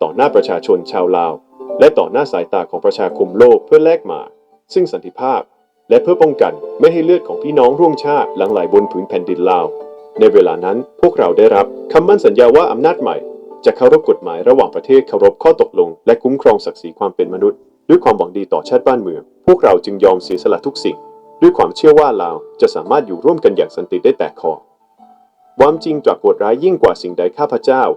ຕໍ່ໜ້າປະຊາຊົນຊາວລາວ ແລະ ຕໍ່ໜ້າສາຍຕາຂອງປະຊາຄົມໂລກ ເພື່ອແລກມາຊຶ່ງສັນຕິພາບ ແລະ ເພື່ອປ້ອງກັນໄມ່ໃຫ້ເລືອດຂອງພີ່ນ້ອງຮ່ວມຊາດຫຼັ່ງໄຫຼບົນຜືນແຜ່ນດິນລາວ. ໃນເວລານັ້ນ, ພວກເຮົາໄດ້ຮັບຄຳໝັ້ນສັນຍາວ່າອຳນາດໃໝ່ຈະເຄົາລົບກົດໝາຍລະຫວ່າງປະເທດ, ເຄົາລົບຂໍ້ຕົກລົງ ແລະ ຄຸ້ມຄອງສັກສີຄວາມເປັນມະນຸດ. ດ້ວຍຄວາມຫວັງດີຕໍ່ຊາດບ້ານເມືອງ, ພວກເຮົາຈຶ່ງຍອມເສຍສະຫຼະທຸກສິ່ງ, ດ້ວຍຄວາມເຊື່ອວ່າລາວຈະສາມາດຢູ່ຮ່ວມກັນຢ່າງສັນຕິໄດ້ແຕ່ຂໍ. ຄວາມຈິງກລັບໂຫດຮ້າຍຍິ່ງກວ່າສິ່ງໃດ. ຂ້າພະເຈົ້າ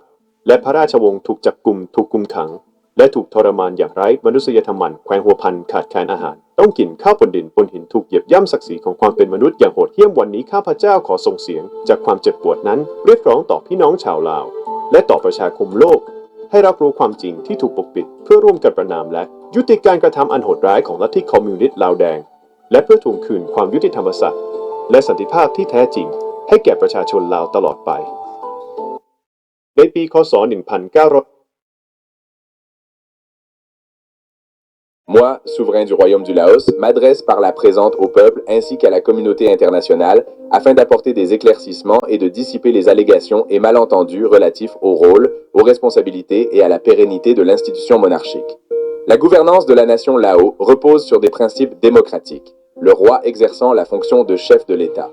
ແລະ ພະລາຊະວົງຖືກຈັບກຸມ, ຖືກຄຸມຂັງ ແລະ ຖືກທໍລະມານຢ່າງໄຮ້ມະນຸດສະຍະທຳ. ແຂວງຫົວພັນຂາດແຄນອາຫານ, ຕ້ອງກິນເຂົ້າປົນດິນປົນຫີນ, ຖືກຢຽບຢ່ຳສັກສີຂອງຄວາມເປັນມະນຸດຢ່າງໂຫດຫ້ຽມ. ວັນນີ້ ຂ້າພະເຈົ້າຂໍສົ່ງສຽງຈາກຄວາມເຈັບປວດນັ້ນ, ຮຽກຮ້ອງຕໍ່ພີ່ນ້ອງຊາວລາວ ແລະ ຕໍ່ປະຊາຄົມໂລກ ໃຫ້ຮັບຮູ້ຄວາມຈິງທີ່ຖືກປົກປິດ, ເພື່ອຮ່ວມກັນປະນາມ ແລະ ຢຸດຕິການກະທຳອັນໂຫດຮ້າຍຂອງລັດທິຄອມມິວນິດລາວແດງ ແລະ ເພື່ອທວງຄືນຄວາມຍຸຕິທຳມະສັດ ແລະ ສັນຕິພາບທີ່ແທ້ຈິງໃຫ້ແກ່ປະຊາຊົນລາວຕະຫຼອດໄປ. ໃນປີ ຄ.ສ. ໜຶ່ງພັນເກົ້າຮ້ອຍ Moi, souverain du Royaume du Laos, m'adresse par la présente au peuple ainsi qu'à la communauté internationale afin d'apporter des éclaircissements et de dissiper les allégations et malentendus relatifs au rôle, aux responsabilités et à la pérennité de l'institution monarchique. La gouvernance de la nation Lao repose sur des principes démocratiques, le roi exerçant la fonction de chef de l'État.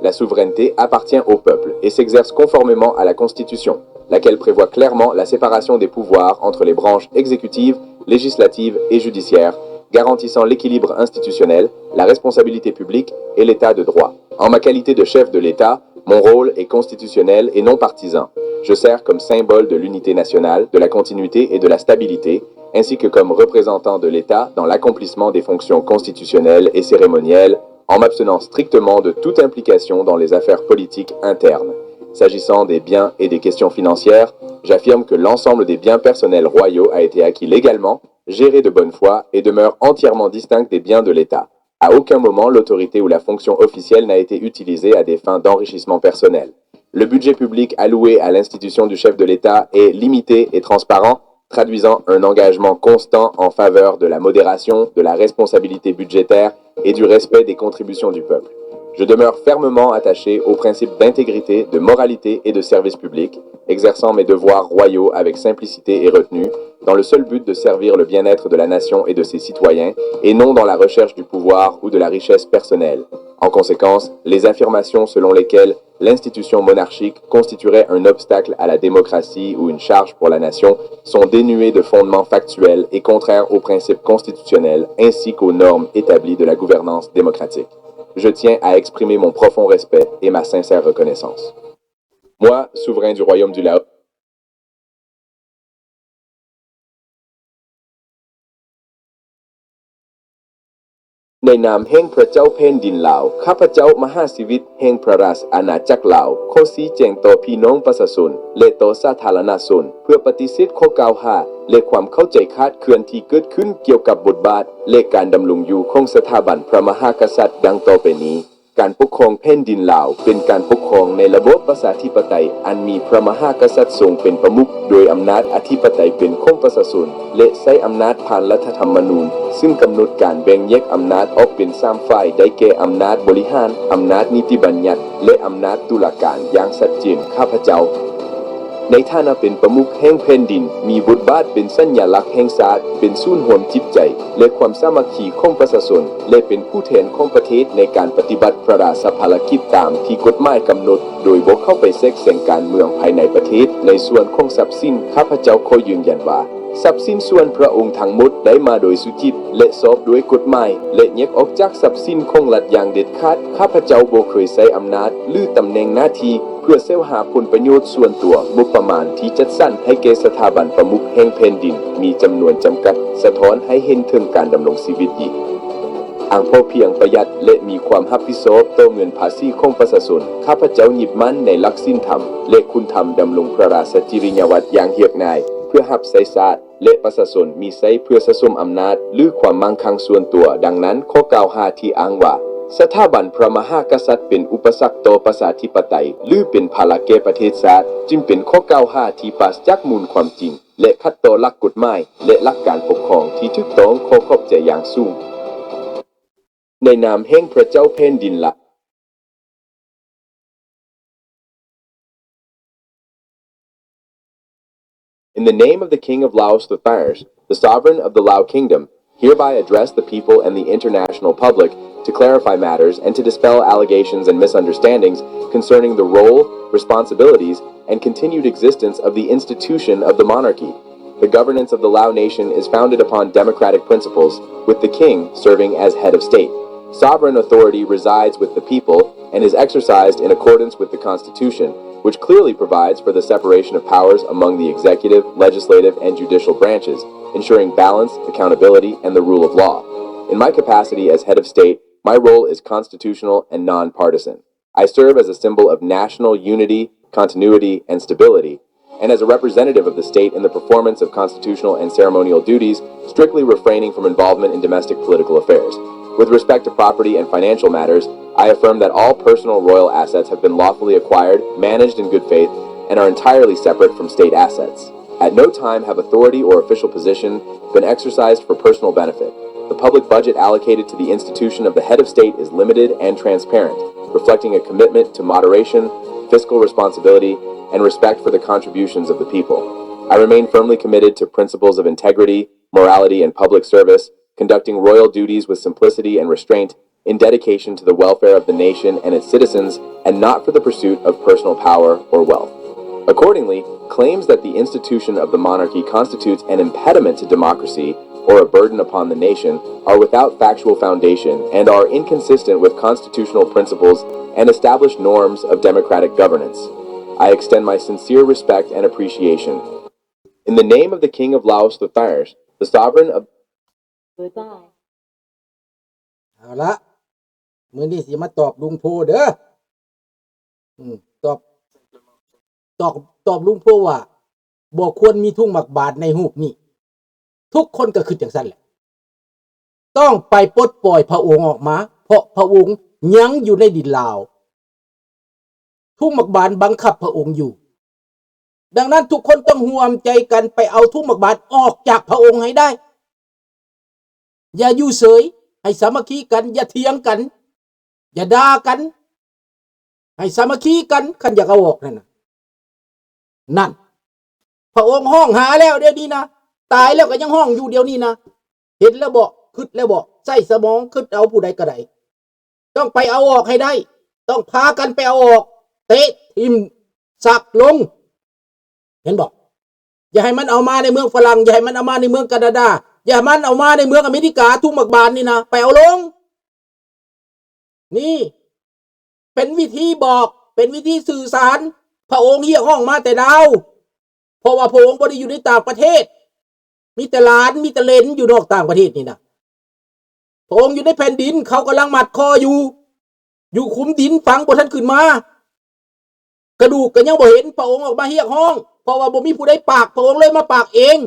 La souveraineté appartient au peuple et s'exerce conformément à la Constitution, laquelle prévoit clairement la séparation des pouvoirs entre les branches exécutive, législative et judiciaire, garantissant l'équilibre institutionnel, la responsabilité publique et l'état de droit. En ma qualité de chef de l'État, mon rôle est constitutionnel et non partisan. Je sers comme symbole de l'unité nationale, de la continuité et de la stabilité, ainsi que comme représentant de l'État dans l'accomplissement des fonctions constitutionnelles et cérémonielles, en m'abstenant strictement de toute implication dans les affaires politiques internes. S'agissant des biens et des questions financières, j'affirme que l'ensemble des biens personnels royaux a été acquis légalement, géré de bonne foi et demeure entièrement distinct des biens de l'État. À aucun moment, l'autorité ou la fonction officielle n'a été utilisée à des fins d'enrichissement personnel. Le budget public alloué à l'institution du chef de l'État est limité et transparent, traduisant un engagement constant en faveur de la modération, de la responsabilité budgétaire et du respect des contributions du peuple. Je demeure fermement attaché aux principes d'intégrité, de moralité et de service public, exerçant mes devoirs royaux avec simplicité et retenue, dans le seul but de servir le bien-être de la nation et de ses citoyens, et non dans la recherche du pouvoir ou de la richesse personnelle. En conséquence, les affirmations selon lesquelles l'institution monarchique constituerait un obstacle à la démocratie ou une charge pour la nation sont dénuées de fondement factuel et contraires aux principes constitutionnels ainsi qu'aux normes établies de la gouvernance démocratique. Je tiens à exprimer mon profond respect et ma sincère reconnaissance. Moi, souverain du royaume du Laos, ໃນນາມແຫ່ງພະເຈົ້າແຜ່ນດິນລາວ, ຂ້າພະເຈົ້າມະຫາຊີວິດແຫ່ງພະລາຊະອານາຈັກລາວ ຂໍຊີ້ແຈງຕໍ່ພີ່ນ້ອງປະຊາຊົນ ແລະ ຕໍ່ສາທາລະນະຊົນ ເພື່ອປະຕິເສດຂໍ້ກ່າວຫາ ແລະ ຄວາມເຂົ້າໃຈຄາດເຄື່ອນທີ່ເກີດຂຶ້ນກ່ຽວກັບບົດບາດ ແລະ ການດຳລົງຢູ່ຂອງສະຖາບັນພະມະຫາກະສັດ ດັ່ງຕໍ່ໄປນີ້. ການປົກຄອງແຜ່ນດິນລາວເປັນການປົກຄອງໃນລະບອບປະຊາທິປະໄຕ ອັນມີພະມະຫາກະສັດຊົງເປັນປະມຸກ ໂດຍອຳນາດອະທິປະໄຕເປັນຂອງປະຊາຊົນ ແລະ ໃຊ້ອຳນາດຜ່ານລັດຖະທຳມະນູນ ຊຶ່ງກຳນົດການແບ່ງແຍກອຳນາດອອກເປັນສາມຝ່າຍ ໄດ້ແກ່ ອຳນາດບໍລິຫານ, ອຳນາດນິຕິບັນຍັດ ແລະ ອຳນາດຕຸລາການ ຢ່າງຊັດເຈນ. ຂ້າພະເຈົ້າ ໃນຖານະເປັນປະມຸກແຫ່ງແຜ່ນດິນ ມີບົດບາດເປັນສັນຍາລັກແຫ່ງຊາດ, ເປັນສູນຮວມຈິດໃຈ ແລະ ຄວາມສາມັກຄີຂອງປະຊາຊົນ ແລະ ເປັນຜູ້ແທນຂອງປະເທດໃນການປະຕິບັດພະລາຊະພາລະກິດຕາມທີ່ກົດໝາຍກຳນົດ ໂດຍບໍ່ເຂົ້າໄປແຊກແຊງການເມືອງພາຍໃນປະເທດ. ໃນສ່ວນຂອງຊັບສິນ, ຂ້າພະເຈົ້າຂໍຢືນຢັນວ່າ ຊັບສິນສ່ວນພະອົງທັງໝົດໄດ້ມາໂດຍສຸຈິດ ແລະ ຊອບດ້ວຍກົດໝາຍ ແລະ ແຍກອອກຈາກຊັບສິນຂອງລັດຢ່າງເດັດຂາດ. ຂ້າພະເຈົ້າບໍ່ເຄີຍໃຊ້ອຳນາດ ຫຼື ຕຳແໜ່ງໜ້າທີ່ ເພື່ອແສວຫາຜົນປະໂຫຍດສ່ວນຕົວ. ງົບປະມານທີ່ຈັດສັນໃຫ້ແກ່ສະຖາບັນປະມຸກແຫ່ງແຜ່ນດິນມີຈຳນວນຈຳກັດ ສະທ້ອນໃຫ້ເຫັນເຖິງການດຳລົງຊີວິດທີ່ອ້າງພໍພຽງ, ປະຢັດ ແລະ ມີຄວາມຮັບຜິດຊອບຕໍ່ເງິນພາສີຂອງປະຊາຊົນ. ຂ້າພະເຈົ້າຍຶດໝັ້ນໃນຫຼັກສິນທຳ ແລະ ຄຸນທຳດຳລົງພະລາຊະຈິລິຍາວັດຢ່າງຮຽບງ່າຍ ເພື່ອຮັບໃຊ້ຊາດ ແລະ ປະຊາຊົນ, ມິໃຊ້ເພື່ອສະສົມອຳນາດ ຫຼື ຄວາມໝັ້ງຄັ່ງສ່ວນຕົວ. ດັ່ງນັ້ນ, ຂໍ້ກ່າວຫາທີ່ອ້າງວ່າ ສະຖາບັນພະມະຫາກະສັດເປັນອຸປະສັກຕໍ່ປະຊາທິປະໄຕ ຫຼື ເປັນພາລະແກ່ປະເທດຊາດ ຈຶ່ງເປັນຂໍ້ກ່າວຫາທີ່ປາສຈາກມູນຄວາມຈິງ ແລະ ຂັດຕໍ່ຫຼັກກົດໝາຍ ແລະ ຫຼັກການປົກຄອງທີ່ຖືກຕ້ອງ. ຂໍຂອບໃຈຢ່າງສູງ. ໃນນາມແຫ່ງພະເຈົ້າແຜ່ນດິນລາວ. In the name of the King of Laos the Third, the sovereign of the Lao Kingdom, hereby address the people and the international public to clarify matters and to dispel allegations and misunderstandings concerning the role, responsibilities, and continued existence of the institution of the monarchy. The governance of the Lao nation is founded upon democratic principles, with the king serving as head of state. Sovereign authority resides with the people and is exercised in accordance with the Constitution, which clearly provides for the separation of powers among the executive, legislative, and judicial branches, ensuring balance, accountability, and the rule of law. In my capacity as head of state, my role is constitutional and nonpartisan. I serve as a symbol of national unity, continuity, and stability, and as a representative of the state in the performance of constitutional and ceremonial duties, strictly refraining from involvement in domestic political affairs. With respect to property and financial matters, I affirm that all personal royal assets have been lawfully acquired, managed in good faith, and are entirely separate from state assets. At no time have authority or official position been exercised for personal benefit. The public budget allocated to the institution of the head of state is limited and transparent, reflecting a commitment to moderation, fiscal responsibility, and respect for the contributions of the people. I remain firmly committed to principles of integrity, morality, and public service, conducting royal duties with simplicity and restraint, in dedication to the welfare of the nation and its citizens, and not for the pursuit of personal power or wealth. Accordingly, claims that the institution of the monarchy constitutes an impediment to democracy or a burden upon the nation are without factual foundation and are inconsistent with constitutional principles and established norms of democratic governance. I extend my sincere respect and appreciation. In the name of the King of Laos the Third, the sovereign of Goodbye. ເອົາລະ ມື້ນີ້ຊິມາຕອບລຸງໂພເດີ. ອືມ ຕອບ ຕອບ ຕອບລຸງໂພວ່າ ບໍ່ຄວນມີທຸງໝາກບານໃນຮູບນີ້. ທຸກຄົນກໍຄິດຈັ່ງຊັ້ນແຫຼະ. ຕ້ອງໄປປົດປ່ອຍພະອົງອອກມາ, ເພາະພະອົງຍັງຢູ່ໃນດິນລາວ. ທຸງໝາກບານບັງຄັບພະອົງຢູ່. ດັ່ງນັ້ນທຸກຄົນຕ້ອງຮ່ວມໃຈກັນໄປເອົາທຸງໝາກບານອອກຈາກພະອົງໃຫ້ໄດ້. ຢ່າຢູ່ເສີຍ, ໃຫ້ສາມັກຄີກັນ, ຢ່າຖຽງກັນ, ຢ່າດ່າກັນ, ໃຫ້ສາມັກຄີກັນ, ຄັນຢາກເອົາອອກນັ້ນນະ. ນັ້ນ ພະອົງຮ້ອງຫາແລ້ວດຽວນີ້ນະ, ຕາຍແລ້ວກໍຍັງຮ້ອງຢູ່ດຽວນີ້ນະ. ເຫັນແລ້ວບໍ? ຄິດແລ້ວບໍ? ໃຊ້ສະໝອງຄິດເອົາຜູ້ໃດກໍໄດ້. ຕ້ອງໄປເອົາອອກໃຫ້ໄດ້, ຕ້ອງພາກັນໄປເອົາອອກ, ເຕະຖິ້ມ, ສັກລົງ. ເຫັນບໍ່? ຢ່າໃຫ້ມັນເອົາມາໃນເມືອງຝຣັ່ງ, ຢ່າໃຫ້ມັນເອົາມາໃນເມືອງການາດາ, ຢ່າໃຫ້ມັນເອົາມາໃນເມືອງອາເມລິກາ, ທຸງໝາກບານນີ້ນະ, ໄປເອົາລົງ. ນີ້ເປັນວິທີບອກ, ເປັນວິທີສື່ສານ. ພະອົງຮຽກຮ້ອງມາແຕ່ລາວ, ເພາະວ່າພະອົງບໍ່ໄດ້ຢູ່ໃນຕ່າງປະເທດ, ມີແຕ່ຫຼານ, ມີແຕ່ເຫຼນຢູ່ນອກຕ່າງປະເທດນີ້ນະ. ພະອົງຢູ່ໃນແຜ່ນດິນ, ເຂົາກຳລັງມັດຄໍຢູ່, ຢູ່ຂຸມດິນ, ຝັງບໍ່ທັນຂຶ້ນມາ. ກະດູກກໍຍັງບໍ່ເຫັນພະອົງອອກມາຮຽກຮ້ອງ, ເພາະວ່າບໍ່ມີຜູ້ໃດປາກ, ພະອົງເລີຍມາປາກເອງ.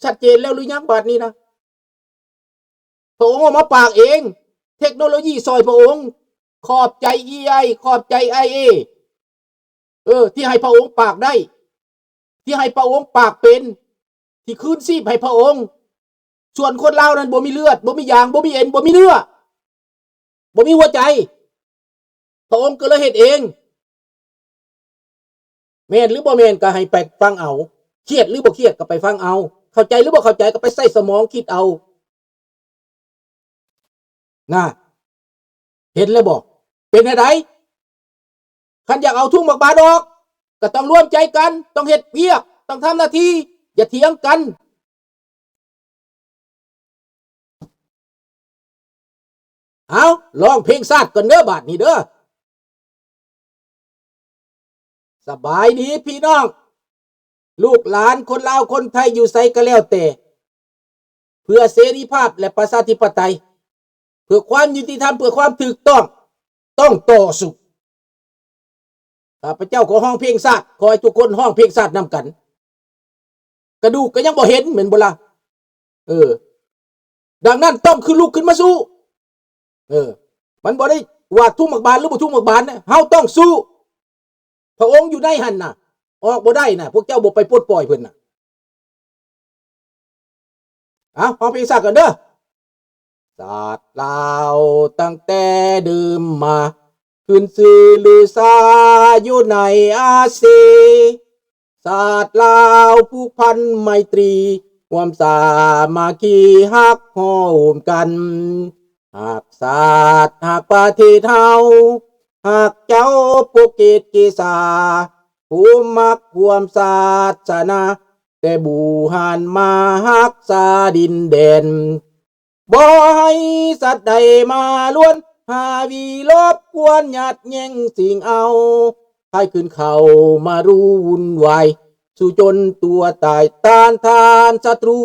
ຊັດເຈນແລ້ວຫຼືຍັງບາດນີ້ນະ? ພະອົງອອກມາປາກເອງ, ເທັກໂນໂລຢີຊ່ອຍພະອົງ. ຂອບໃຈເອໄອ, ຂອບໃຈໄອເອ ເອີ ທີ່ໃຫ້ພະອົງປາກໄດ້, ທີ່ໃຫ້ພະອົງປາກເປັນ, ທີ່ຄືນຊີບໃຫ້ພະອົງ. ສ່ວນຄົນລາວນັ້ນບໍ່ມີເລືອດ, ບໍ່ມີຢາງ, ບໍ່ມີເອັນ, ບໍ່ມີເນື້ອ, ບໍ່ມີຫົວໃຈ. ພະອົງກໍເລີຍເຮັດເອງ. ແມ່ນຫຼືບໍ່ແມ່ນກໍໃຫ້ໄປຟັງເອົາ. ຄຽດຫຼືບໍ່ຄຽດກໍໄປຟັງເອົາ. ເຂົ້າໃຈຫຼືບໍ່ເຂົ້າໃຈກໍໄປໃຊ້ສະໝອງຄິດເອົາ. ນະ ເຫັນແລ້ວບໍ່? ເປັນແນວໃດ? ຄັນຢາກເອົາທຸງໝາກບານອອກ ກໍຕ້ອງລວມໃຈກັນ, ຕ້ອງເຮັດວຽກ, ຕ້ອງທຳໜ້າທີ່, ຢ່າຖຽງກັນ. ເອົາ, ຮ້ອງເພງຊາດກ່ອນເດີ ບາດນີ້ເດີ. ສະບາຍດີພີ່ນ້ອງ, ລູກຫຼານຄົນລາວຄົນໄທຢູ່ໃສກໍແລ້ວແຕ່, ເພື່ອເສລີພາບ ແລະ ປະຊາທິປະໄຕ, ເພື່ອຄວາມຍຸຕິທຳ, ເພື່ອຄວາມຖືກຕ້ອງ, ຕ້ອງຕໍ່ສູ້. ຂ້າພະເຈົ້າຂໍຮ້ອງເພງຊາດ, ຂໍໃຫ້ທຸກຄົນຮ້ອງເພງຊາດນຳກັນ. ກະດູກກໍຍັງບໍ່ເຫັນແມ່ນບໍ່ລະ? ເອີ ດັ່ງນັ້ນຕ້ອງຂຶ້ນ ລຸກຂຶ້ນມາສູ້. ເອີ ມັນບໍ່ໄດ້ວ່າທຸງໝາກບານ ຫຼື ບໍ່ທຸງໝາກບານນະ, ເຮົາຕ້ອງສູ້. ພະອົງຢູ່ໃນຫັ້ນນະ, ອອກບໍ່ໄດ້ນະ, ພວກເຈົ້າບໍ່ໄປປົດປ່ອຍເພິ່ນນະ. ເອົາ, ເຮົາໄປສັກກັນເດີ. ຊາດລາວຕັ້ງແຕ່ເດີມມາ, ຂຶ້ນຊື່ລືຊາຢູ່ໃນອາຊີ. ຊາດລາວຜູກພັນໄມຕີ ຮ່ວມສາມັກຄີຮັກໂຮມກັນ ຮັກຊາດຮັກປະເທດເຮົາ ຮັກເຈົ້າປົກເກດເກສາ ຜູ້ມັກຮ່ວມສາສະໜາ ແຕ່ບູຮານມາຮັກສາດິນແດນ ບໍ່ໃຫ້ສັດໃດມາລວນ ຫາວີລົບກວນ ຍາດແຍ່ງຊິງເອົາ ໃຫ້ຂຶ້ນເຂົ້າມາຮູ້ວຸ່ນວາຍ ສູ້ຈົນຕົວຕາຍ ຕ້ານທານສັດຕູ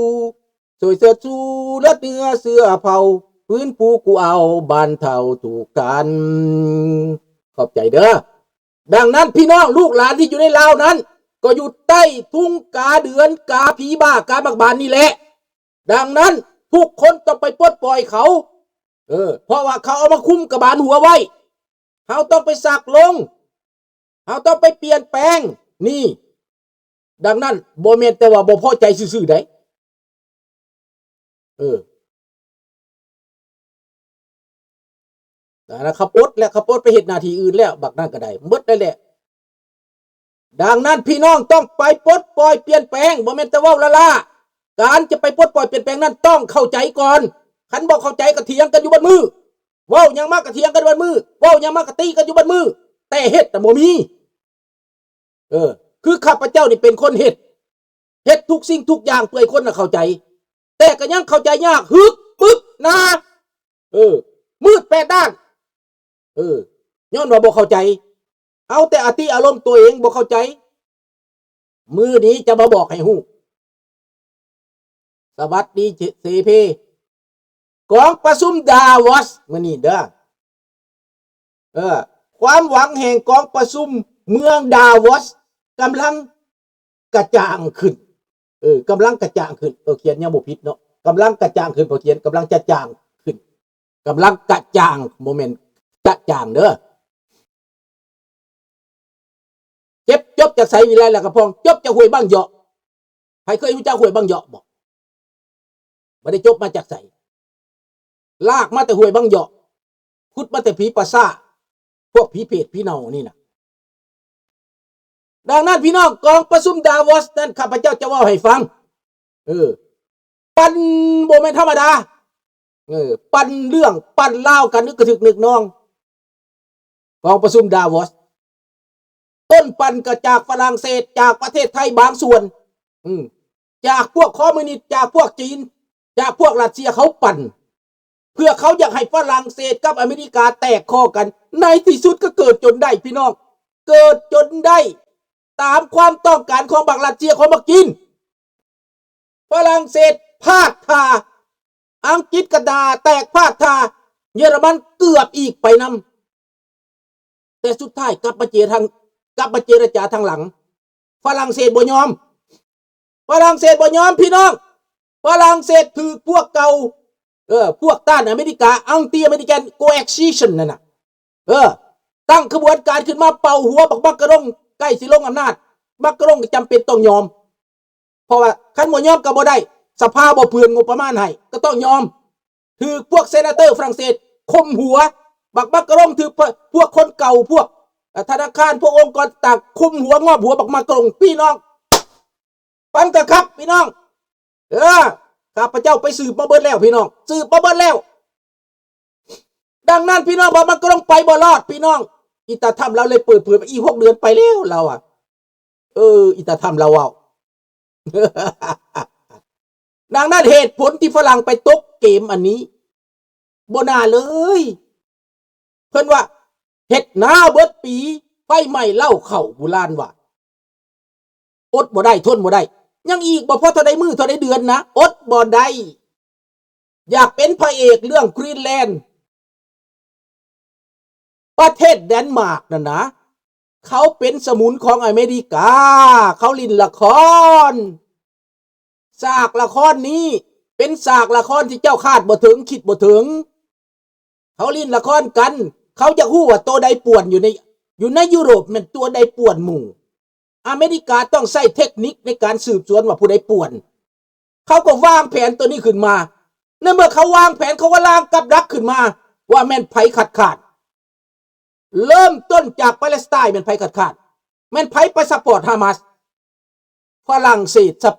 ຊ່ວຍເຊີດຊູເລືອດເນື້ອເຊື້ອເຜົ່າ ຟື້ນຟູກູ້ເອົາບ້ານເຖົ້າທຸກທ່ານ. ຂອບໃຈເດີ້. ດັ່ງນັ້ນ ພີ່ນ້ອງລູກຫຼານທີ່ຢູ່ໃນລາວນັ້ນ ກໍຢູ່ໃຕ້ທຸງກາເດືອນ ກາຜີບ້າ ກາໝາກບານນີ້ແຫຼະ. ດັ່ງນັ້ນ ທຸກຄົນຕ້ອງໄປປົດປ່ອຍເຂົາ ເອີ ເພາະວ່າເຂົາເອົາມາຄຸມກະບານຫົວໄວ້. ເຮົາຕ້ອງໄປສັກລົງ ເຮົາຕ້ອງໄປປ່ຽນແປງ ນີ້. ດັ່ງນັ້ນ ບໍ່ແມ່ນແຕ່ວ່າບໍ່ພໍໃຈຊື່ໆໃດ. ເອີ ນັ້ນລະ ເຂົາປົດແລ້ວ ເຂົາປົດໄປເຮັດໜ້າທີ່ອື່ນແລ້ວ ບັກນັ້ນກໍໄດ້ ໝົດແລ້ວແຫຼະ. ດັ່ງນັ້ນ ພີ່ນ້ອງຕ້ອງໄປປົດປ່ອຍປ່ຽນແປງ ບໍ່ແມ່ນແຕ່ເວົ້າລ້າໆ. ການຈະໄປປົດປ່ອຍປ່ຽນແປງນັ້ນ ຕ້ອງເຂົ້າໃຈກ່ອນ. ຄັນບໍ່ເຂົ້າໃຈ ກໍຖຽງກັນຢູ່ເບິດມື້. ເວົ້າຫຍັງມາ ກໍຖຽງກັນເບິດມື້. ເວົ້າຫຍັງມາ ກໍຕີກັນຢູ່ເບິດມື້. ແຕ່ເຮັດນະບໍ່ມີ. ເອີ ຄືຂ້າພະເຈົ້ານີ້ເປັນຄົນເຮັດ ເຮັດທຸກສິ່ງທຸກຢ່າງເພື່ອໃຫ້ຄົນນະເຂົ້າໃຈ, ແຕ່ກໍຍັງເຂົ້າໃຈຍາກ ຮຶກ ປຶກ ໜາ ເອີ ມືດແປດດ້ານ ເອີ ຍ້ອນວ່າບໍ່ເຂົ້າໃຈ. ເອົາແຕ່ອະຕິອາລົມຕົວເອງ ບໍ່ເຂົ້າໃຈ. ມື້ນີ້ຈະມາບອກໃຫ້ຮູ້. ສະຫວັດດີເສເພ ກອງປະຊຸມດາວອສມື້ນີ້ເດີ້. ເອີ ຄວາມຫວັງແຫ່ງກອງປະຊຸມເມືອງດາວອສກຳລັງກະຈ່າງຂຶ້ນ. ເອີ ກຳລັງກະຈ່າງຂຶ້ນ. ເອີ ຂຽນຍັງບໍ່ຜິດເນາະ. ກຳລັງກະຈ່າງຂຶ້ນ. ພໍຂຽນກຳລັງຈະຈ່າງຂຶ້ນ. ກຳລັງກະຈ່າງ ບໍ່ແມ່ນຈະຈ່າງເດີ້. ເຈັບ ຈົບຈາກໃສ ວິໄລ ແລະ ກະພອງ ຈົບຈາກຫ້ວຍບັ້ງເຍາະ. ໃຜເຄີຍຮູ້ຈັກຫ້ວຍບັ້ງເຍາະບໍ່? ບໍ່ໄດ້ຈົບມາຈາກໃສ ລາກມາແຕ່ຫ້ວຍບັ້ງເຍາະ ຂຸດມາແຕ່ຜີປ່າຊ້າ ພວກຜີເຜດຜີເນົ່ານີ້ນະ. ດັ່ງນັ້ນ ພີ່ນ້ອງ ກອງປະຊຸມດາວອສນັ້ນ ຂ້າພະເຈົ້າຈະເວົ້າໃຫ້ຟັງ. ເອີ ປັ່ນ ບໍ່ແມ່ນທຳມະດາ. ເອີ ປັ່ນເລື່ອງ ປັ່ນລາວກັນ ອຶກກະທຶກນຶກນອງ. ກອງປະຊຸມດາວອສ ຕົ້ນປັ່ນກໍຈາກຝຣັ່ງເສດ ຈາກປະເທດໄທບາງສ່ວນ ອືມ ຈາກພວກຄອມມູນິດ ຈາກພວກຈີນ ຈາກພວກຣັດເຊຍ ເຂົາປັ່ນ ເພື່ອເຂົາຢາກໃຫ້ຝຣັ່ງເສດກັບອາເມລິກາແຕກຄໍກັນ. ໃນທີ່ສຸດກໍເກີດຈົນໄດ້ ພີ່ນ້ອງ ເກີດຈົນໄດ້ຕາມຄວາມຕ້ອງການຂອງບັກຣັດເຊຍ ຂອງບັກຈີນ. ຝຣັ່ງເສດພາດທ່າ ອັງກິດກະດ່າແຕກພາດທ່າ ເຢຍລະມັນເກືອບອີກໄປນຳ. ແຕ່ສຸດທ້າຍກັບມາເຈທາງ ກັບມາເຈລະຈາທາງຫຼັງ. ຝຣັ່ງເສດບໍ່ຍອມ ຝຣັ່ງເສດບໍ່ຍອມ ພີ່ນ້ອງ. ຝຣັ່ງເສດຖືກພວກເກົ່າ ເອີ ພວກຕ້ານອາເມລິກາ anti American coalition ນັ້ນນະ ເອີ ຕັ້ງຂະບວນການຂຶ້ນມາເປົ່າຫົວບັກມາກາລົງ ໃກ້ຊິລົງອຳນາດ. ມາກາລົງກໍຈຳເປັນຕ້ອງຍອມ ເພາະວ່າຄັນບໍ່ຍອມກໍບໍ່ໄດ້ ສະພາບໍ່ເຜື່ອນງົບປະມານໃຫ້ ກໍຕ້ອງຍອມ. ຖືກພວກເຊນາເຕີຝຣັ່ງເສດຂົ່ມຫົວ ບັກມາກາລົງຖືກພວກຄົນເກົ່າ ພວກທະນາຄານ ພວກອົງກອນຕ່າງໆ ຂົ່ມຫົວງອບຫົວບັກມາກາລົງ. ພີ່ນ້ອງ ຟັງກະຄັບ ພີ່ນ້ອງ ເອີ ຂ້າພະເຈົ້າໄປສືບມາເບິດແລ້ວ ພີ່ນ້ອງ ສືບມາເບິດແລ້ວ. ດັ່ງນັ້ນ ພີ່ນ້ອງ ບັກມາກາລົງໄປບໍ່ລອດ ພີ່ນ້ອງ. ອີຕາທຳລາວເລີຍເປີດເຜີຍວ່າ ອີກຫົກເດືອນໄປແລ້ວ ລາວວ່າ. ເອີ ອີຕາທຳລາວເວົ້າ. ດັ່ງນັ້ນ ເຫດຜົນທີ່ຝຣັ່ງໄປຕົກເກມອັນນີ້ ບໍ່ໜ້າເລີຍ. ເພິ່ນວ່າ ເຮັດນາເບິດປີ ໄຟໄໝ້ເລົ້າເຂົ້າ ບູຮານວ່າ. ອົດບໍ່ໄດ້ ທົນບໍ່ໄດ້. ຍັງອີກບໍ່ພໍເທົ່າໃດມື້ເທົ່າໃດເດືອນນະ ອົດບໍ່ໄດ້. ຢາກເປັນພະເອກເລື່ອງ Greenland ປະເທດແດນມາກນັ້ນນະ ເຂົາເປັນສະໝຸນຂອງອາເມລິກາ ເຂົາຫຼິ້ນລະຄອນ. ສາກລະຄອນນີ້ເປັນສາກລະຄອນທີ່ເຈົ້າຄາດບໍ່ເຖິງ ຄິດບໍ່ເຖິງ. ເຂົາຫຼິ້ນລະຄອນກັນ ເຂົາຢາກຮູ້ວ່າໂຕໃດປ່ວນຢູ່ໃນ ຢູ່ໃນຢູໂຣບແມ່ນຕົວໃດປ່ວນໝູ່. ອາເມລິກາຕ້ອງໃຊ້ເທັກນິກໃນການສືບສວນວ່າຜູ້ໃດປ່ວນ. ເຂົາກໍວາງແຜນໂຕນີ້ຂຶ້ນມາ. ໃນເມື່ອເຂົາວາງແຜນ ເຂົາກໍລາງກັບດັກຂຶ້ນມາວ່າແມ່ນໃຜຄັດຄ້ານ. ເລີ່ມຕົ້ນຈາກປາເລສໄຕນ໌ ແມ່ນໃຜຄັດຄ້ານ? ແມ່ນໃຜໄປຊັບພອດຮາມາສ? ຝຣັ່ງເສດ ສະ